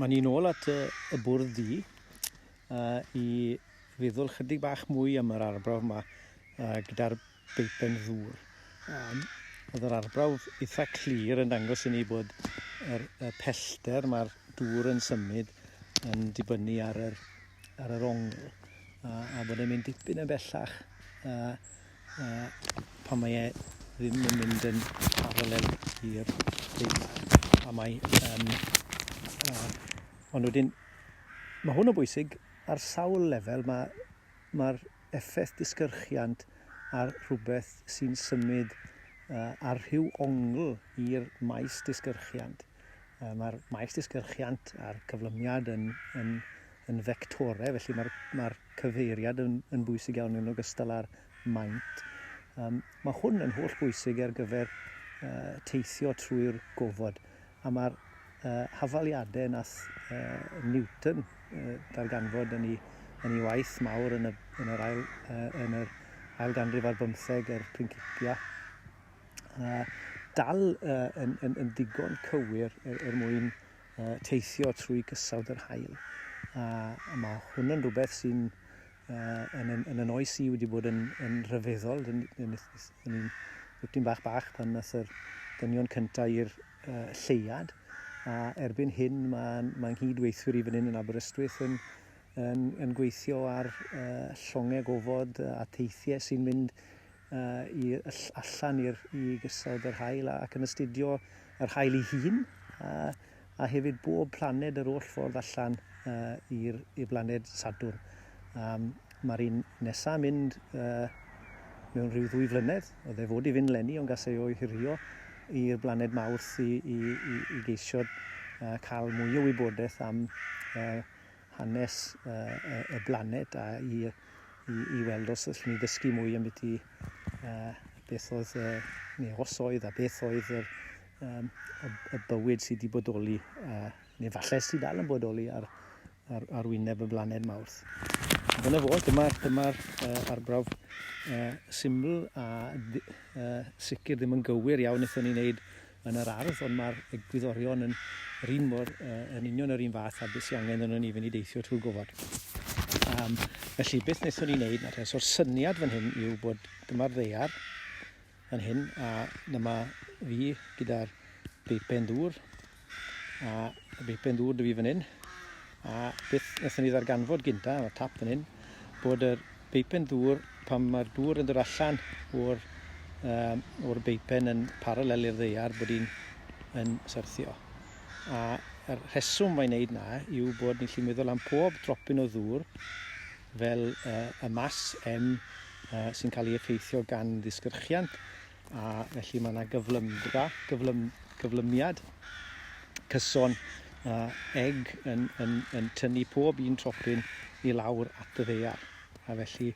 Mae ni'n ôl at y, y bwrdd du i feddwl chydig bach mwy am yr arbrawf yma gyda'r beipen ddŵr. Um, oedd yr arbrawf eitha clir yn dangos i ni bod yr, y pellter mae'r dŵr yn symud yn dibynnu ar yr, ar yr ongl a, a bod e'n mynd dipyn yn bellach uh, uh, pan mae e ddim yn mynd yn paralel i'r deiar. A mae... Um, uh, ond wedyn, mae hwn yn bwysig ar sawl lefel. Mae'r mae effaith disgyrchiant ar rhywbeth sy'n symud uh, ar rhyw ongl i'r maes disgyrchiant. Uh, Mae'r maes disgyrchiant a'r cyflymiad yn, yn, yn fectorau, felly mae'r mae cyfeiriad yn, yn bwysig iawn yn ogystal â'r maint. Um, mae hwn yn holl bwysig ar gyfer uh, teithio trwy'r gofod, a mae'r uh, hafaliadau nath uh, Newton uh, darganfod yn ei, yn ei waith mawr yn, y, yn, yr ail, uh, yn yr ail ganrif ar bymtheg, yr Principia, uh, dal uh, yn, yn, yn digon cywir er, er mwyn uh, teithio trwy gysawd yr haul. A, a mae hwn yn rhywbeth sy'n uh, yn, yn, yn, yn oes i wedi bod yn, yn rhyfeddol. Yn, yn, yn, yn dipyn bach bach pan nath yr dynion cyntaf i'r uh, lleuad. A erbyn hyn mae'n mae nghydweithwyr i fan hyn yn Aberystwyth yn, yn, yn gweithio ar uh, llongau gofod a teithiau sy'n mynd uh, i, allan i'r i gysawd yr haul ac yn astudio yr haul ei hun a, a hefyd bob planed yr holl ffordd allan uh, i'r i blaned Sadwrn. Um, Mae'r un nesaf mynd uh, mewn rhyw ddwy flynedd. Oedd e fod i fynd leni, ond gas ei ohirio i'r blaned Mawrth i, i, i, i geisio uh, cael mwy o wybodaeth am uh, hanes uh, y, y blaned a i, i, i weld os allwn ni ddysgu mwy am beth i uh, beth oedd, uh, neu os oedd a beth oedd yr, um, y, y bywyd sydd wedi bodoli, uh, neu falle sydd dal yn bodoli ar, ar, ar wyneb y blaned Mawrth. Dyna fo, dyma'r dyma uh, arbrawf uh, syml a uh, sicr ddim yn gywir iawn wnaethon ni wneud yn yr ardd, ond mae'r egwyddorion yn yr un mor, uh, yn union yr un fath a beth sy'n angen arnon ni fynd i deithio trwy'r gofod. Um, felly, beth wnaethon ni wneud, nawr, so'r syniad fan hyn yw bod dyma'r ddaear fan hyn, a dyma fi gyda'r beipen ddŵr, a y beipen ddŵr dy fi fan hyn, a beth wnaethon ni ddarganfod gynta, mae'r tap fan hyn, bod yr beipen ddŵr, pan mae'r dŵr yn dod allan o'r, um, o'r beipen yn paralel i'r ddaear, bod hi'n yn syrthio. A yr rheswm mae'n neud na yw bod ni'n gallu meddwl am pob dropyn o ddŵr fel uh, y mas M uh, sy'n cael ei effeithio gan ddisgyrchiant, a felly mae yna gyflymdra, gyflym, gyflymiad cyson uh, egg yn, yn, yn tynnu pob un tropyn i lawr at y ddaear. A felly,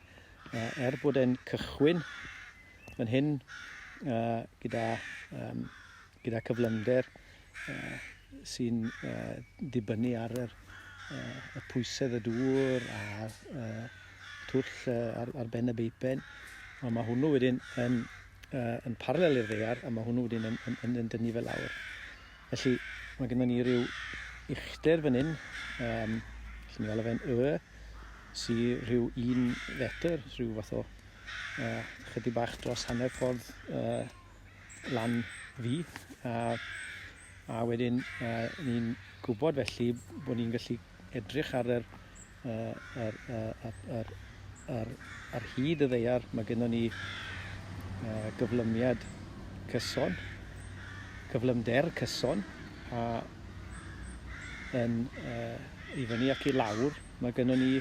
uh, er bod e'n cychwyn fan hyn uh, gyda, um, gyda cyflymder uh, sy'n uh, dibynnu ar yr, uh, y pwysedd y dŵr a'r uh, twll uh, ar, ar ben y beipen, ond mae hwnnw wedyn yn, uh, yn paralel i'r ddaear a mae hwnnw wedyn yn, yn, yn, yn dynnu fe lawr. Felly, mae gennym ni ryw uchder fan hyn, um, lle ni alw fe'n y, sy rhyw un fetr, rhyw fath o uh, chydig bach dros hanner ffordd uh, lan fi. A, a wedyn uh, ni'n gwybod felly bod ni'n gallu edrych ar yr, uh, ar, uh, ar, ar, ar, ar hyd y ddaear, mae gennym ni uh, gyflymiad cyson, cyflymder cyson, a yn uh, i fyny ac i lawr, mae gennym ni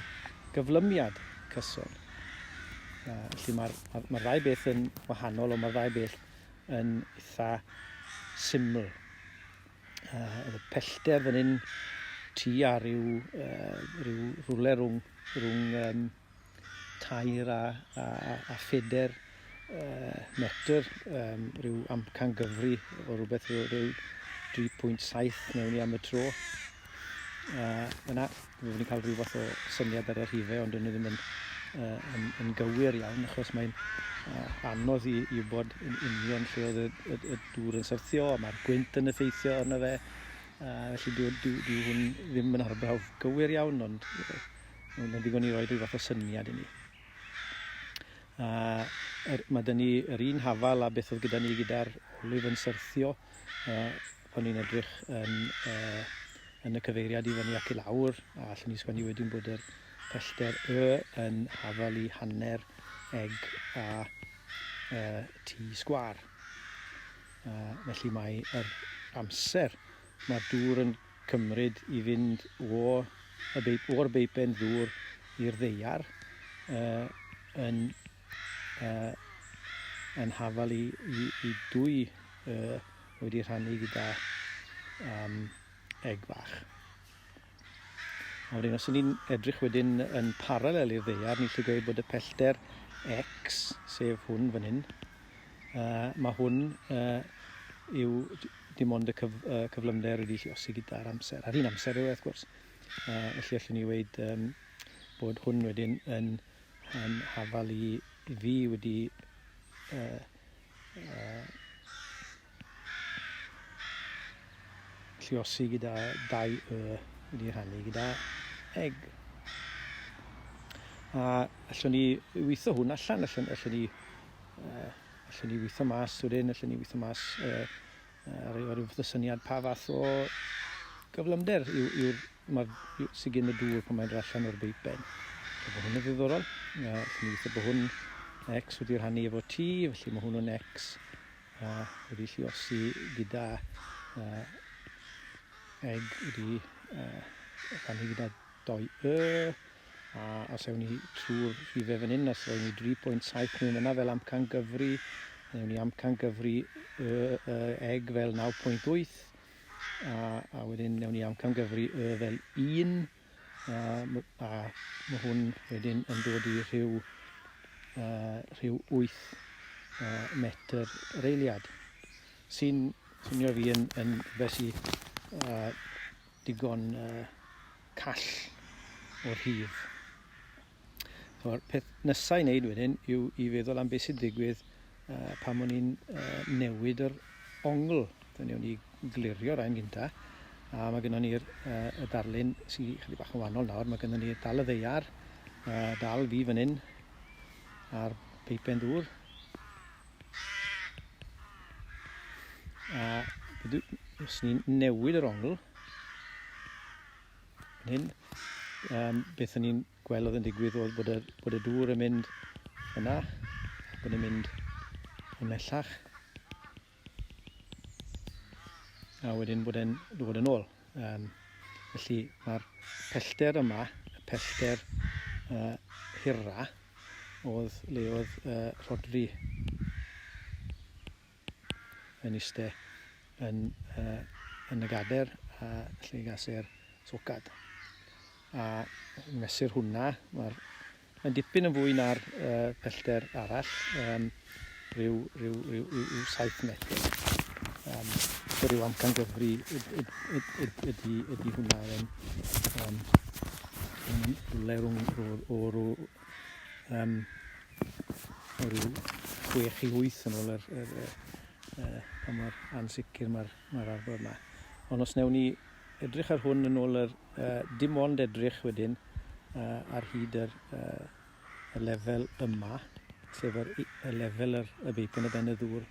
gyflymiad cyson. Uh, felly mae'r ma, ma ddau beth yn wahanol, ond mae'r ddau beth yn eitha syml. Uh, oedd y pellter fan hyn tu a rhyw, uh, rhyw rhywle rhwng, rhwng um, tair a, a, a pheder uh, metr, um, rhyw amcan gyfri o rhywbeth rhyw, rhyw 3.7 mewn i am y tro. Uh, yna, Fyddwn ni'n cael rhyw fath o syniad ar y rhifau, ond dyn nhw ddim yn, uh, yn, yn gywir iawn, achos mae'n uh, anodd i, i wybod yn union lle oedd y, y, y dŵr yn syrthio, a mae'r gwynt yn effeithio arno fe. Felly dyw, dyw, dyw hwn ddim yn arbrawf gywir iawn, ond mae'n ddigon i roi rhyw fath o syniad i ni. Mae 'da ni yr un hafal a beth oedd gyda ni gyda'r olif yn syrthio pan ni'n edrych yn, yn y cyfeiriad i fyny ac i lawr, a allwn ni sgwennu wedyn bod yr pellter y yn hafal i hanner eg a t sgwâr. Felly mae yr amser mae'r dŵr yn cymryd i fynd o y beip, o'r beipen ddŵr i'r ddaear uh, yn, uh, yn hafal i, i, i dwy uh, wedi rhannu gyda um, egg fach. A wedyn, os ni'n edrych wedyn yn paralel i'r ddaear, ni'n gallu gweud bod y pellter x, sef hwn fan hyn, uh, mae hwn uh, yw dim ond y cyf, uh, cyflymder wedi lluosi gyda'r amser. A'r un amser yw e, wrth gwrs. Felly allwn ni weud um, bod hwn wedyn yn, yn hafal i fi wedi lluosi gyda dau y wedi rhannu gyda egg. A allwn ni weithio hwn allan, allwn, allwn ni uh, allwn ni weithio mas wedyn, allwn ni weithio mas uh, uh, rhyw fath o syniad pa fath o gyflymder yw'r yw, yw, yw, sydd gen y dŵr pan mae'n dod allan o'r beipen. So, mae hwn yn ddiddorol. Allwn ni weithio bod hwn x wedi rhannu efo t, felly mae hwnnw'n x wedi lluosi gyda egg wedi rhannu gyda doi y, a os ewn ni trwy'r rhifau fan hyn, os rown ni 3.7 mewn yna fel amcan gyfri, ewn ni amcan gyfri y, y egg fel 9.8, a, a wedyn newn ni amcan gyfri y fel 1, a, a mae hwn wedyn yn dod i rhyw, rhyw 8 metr yr eiliad, sy'n swnio fi yn, yn rhywbeth sy'n digon call o'r rhif. So, peth nesaf i wneud wedyn yw i feddwl am beth sy'n digwydd pan o'n i'n newid yr ongl. Dyna ni glirio rhain gynta. A mae gennym ni'r y darlun sy'n chydig bach yn wahanol nawr. Mae gennym ni dal y ddeiar, dal fi fan hyn, a'r peipen ddŵr. A os ni'n newid yr ongl, fan hyn, um, beth o'n i'n gweld oedd yn digwydd oedd bod y, bod y dŵr yn mynd yna, bod yn mynd ymhellach, a wedyn bod e'n dod yn ôl. Um, felly mae'r pellter yma, y pellter hira, oedd le oedd Rhodri yn iste yn, yn y gader a lle gas e'r socad. A mesur hwnna, mae'r Mae'n dipyn yn fwy na'r uh, pellter arall, um, rhyw, rhyw, rhyw, rhyw, rhyw 7 metr. Um, so rhyw amcan gyfri ydy, ydy hwnna. Yn, um, yn rhywle rhwng o, o, um, o ryw 6 i 8 yn ôl yr, yr, yr, uh, pa mor ansicr mae'r mae arbrawf yma. Ond os newn ni edrych ar hwn yn ôl yr, uh, dim ond edrych wedyn uh, ar hyd yr, uh, y lefel yma, sef yr, y lefel yr, y beip yn y ben y ddŵr,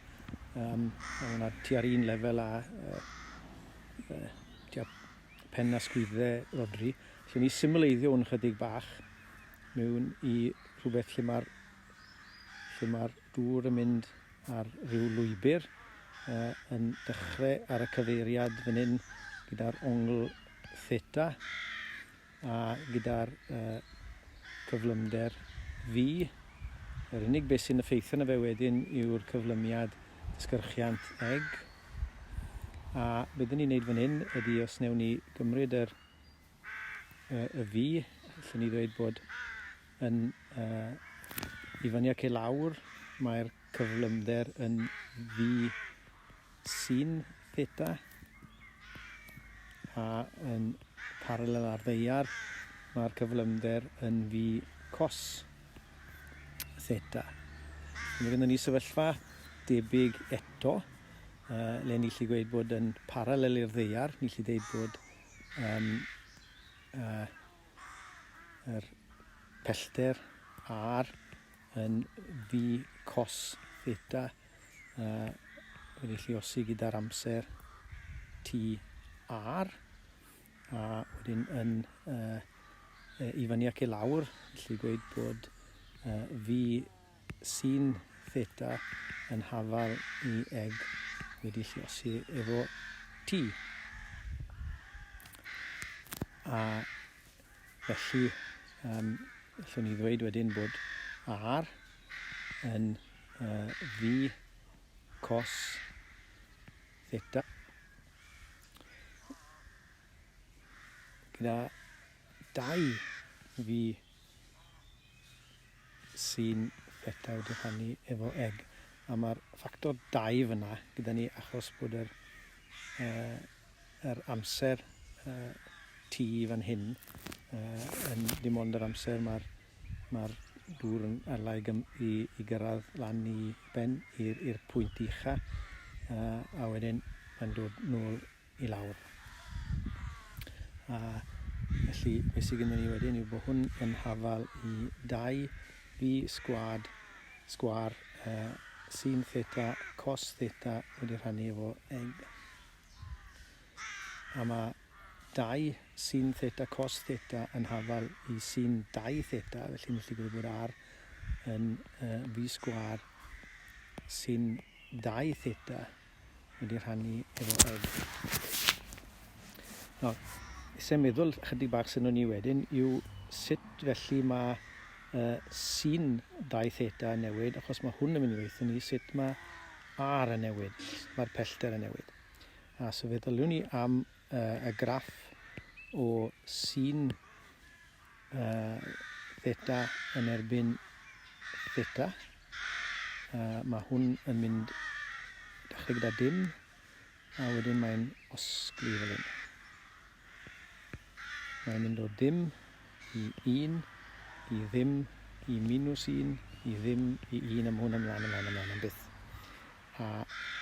um, a hwnna tua'r un lefel a uh, uh, tua pen a sgwyddau Rodri. Felly ni symleiddio hwn chydig bach mewn i rhywbeth lle mae'r lle mae'r dŵr yn mynd ar ryw lwybr yn dechrau ar y cyfeiriad fan hyn gyda'r ongl theta a gyda'r cyflymder V. Yr unig beth sy'n effeithio arno fe wedyn yw'r cyflymiad disgyrchiant egg. A beth dyn ni'n neud fan hyn ydy os newn ni gymryd yr, y V, allwn ni ddweud bod yn uh, i fyny ac i lawr mae'r cyflymder yn V sin theta a yn paralel â'r ddaear mae'r cyflymder yn V cos theta. Mae gennym ni sefyllfa debyg eto. le ni lli gweud bod yn paralel i'r ddeiar, ni lli dweud bod um, yr pellter R yn V cos theta wedi lluosi gyda'r amser T R a wedyn yn uh, i fyny ac i lawr, felly gweud bod uh, V sin theta yn hafal i eg wedi lluosi efo T. A felly, um, allwn ni ddweud wedyn bod R yn uh, V cos theta gyda 2 V sy'n theta wedi rhannu efo eg. A mae'r ffactor 2 fyna gyda ni achos bod yr, uh, yr amser uh, t fan hyn uh, yn dim ond yr amser mae'r mae dŵr yn arla i, i, i gyrraedd lan i ben i'r pwynt ucha uh, a wedyn mae'n dod nôl i lawr. A felly beth sydd gennym ni wedyn yw bod hwn yn hafal i 2 v sgwad sgwar uh, sin theta cos theta wedi rhannu efo eg. A mae 2 sin theta cos theta yn hafal i sin 2 theta, felly ni'n gallu gweud bod r yn uh, v sgwar sin 2 theta wedi rhannu efo Ed. Nawr, eisiau meddwl chydig bach sy'n ni wedyn yw sut felly mae uh, sin 2 theta yn newid, achos mae hwn yn mynd i weithio ni sut mae R yn newid, mae'r pellter yn newid. A so fe ddyliwn ni am uh, y graff o sin uh, theta yn erbyn theta. Mae hwn yn mynd dechrau gyda dim, a wedyn mae'n osglu fel hyn. Mae'n mynd o dim i 1, i ddim, i minus 1, i ddim, i 1, am hwn ymlaen, ymlaen, ymlaen, am byth. A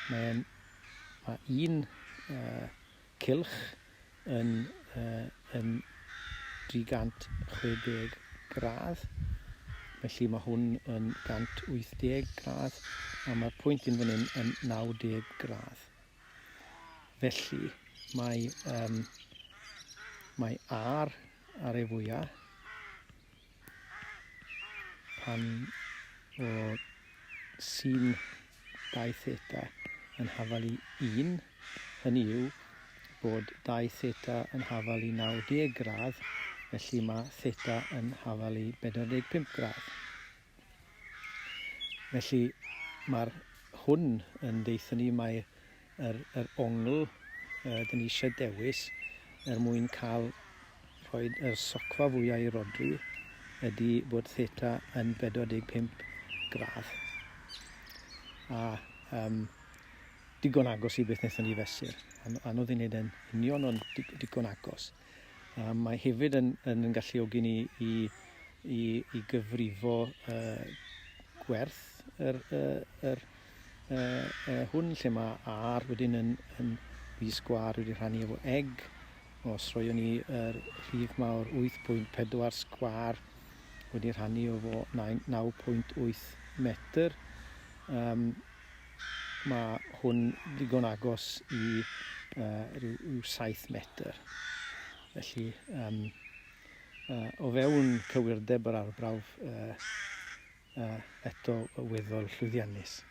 mae'n, mae un uh, cylch yn, uh, yn 360 gradd, felly mae hwn yn 180 gradd, a mae'r pwynt un fan hyn yn 90 gradd. Felly, mae, um, mae R ar ei fwyaf pan o sin 2 theta yn hafal i 1, hynny yw bod 2 theta yn hafal i 90 gradd, felly mae theta yn hafal i 45 gradd. Felly mae'r hwn yn deutha ni mae yr, yr ongl uh, dyn ni eisiau dewis er mwyn cael rhoi yr socfa fwyaf i Rodri ydy bod theta yn 45 gradd. A um, digon agos i beth wnaethon ni fesur. Anodd i wneud yn union, ond digon agos. Um, mae hefyd yn, yn, yn galluogi ni i, i, i gyfrifo uh, gwerth yr, uh, yr, uh, uh, hwn, lle mae R wedyn yn, yn V sgwar wedi rhannu efo egg. Os roion ni yr rhif mawr 8.4 sgwar wedi rhannu efo 9.8 metr, um, mae hwn ddigon agos i uh, rhyw, rhyw 7 metr. Felly, um, uh, o fewn cywirdeb yr arbrawf, uh, uh, eto weddol llwyddiannus.